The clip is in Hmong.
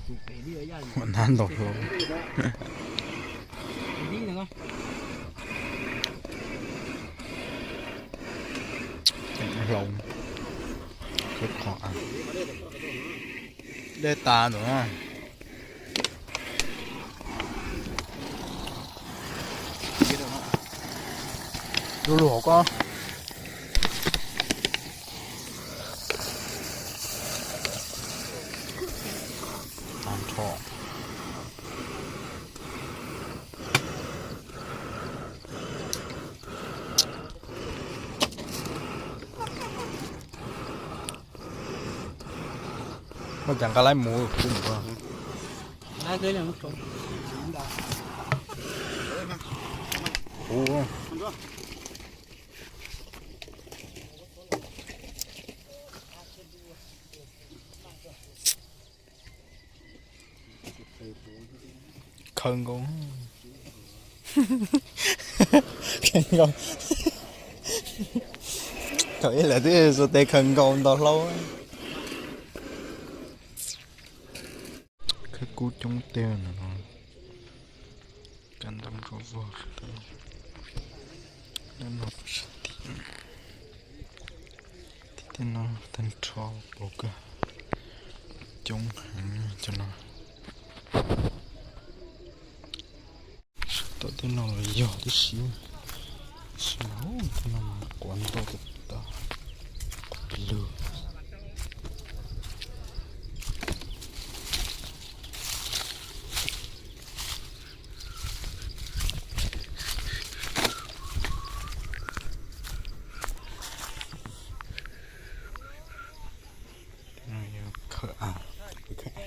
Ua nab ntaus hlau. Hlau, khawb qhov, dej tas ntawm no. Du lug hauv ko. Muaj cov nqa laib mus kuv mus. Khawb nkaus, khawb nkaus. Thaum ib lawv twb xuas tes khawb nkaus ntaus hlau. Khawb kub coob tiag no. Kab ntoo rau vog sawv daws. Lub no kuj sab tim, tim tej no tag nrho pauv kawg, coob heev cov no. Tom tej no los yog tib si, tab sis mas tej no mas quav ntau tas tas, quav pes lug. Khawb av, khawb av.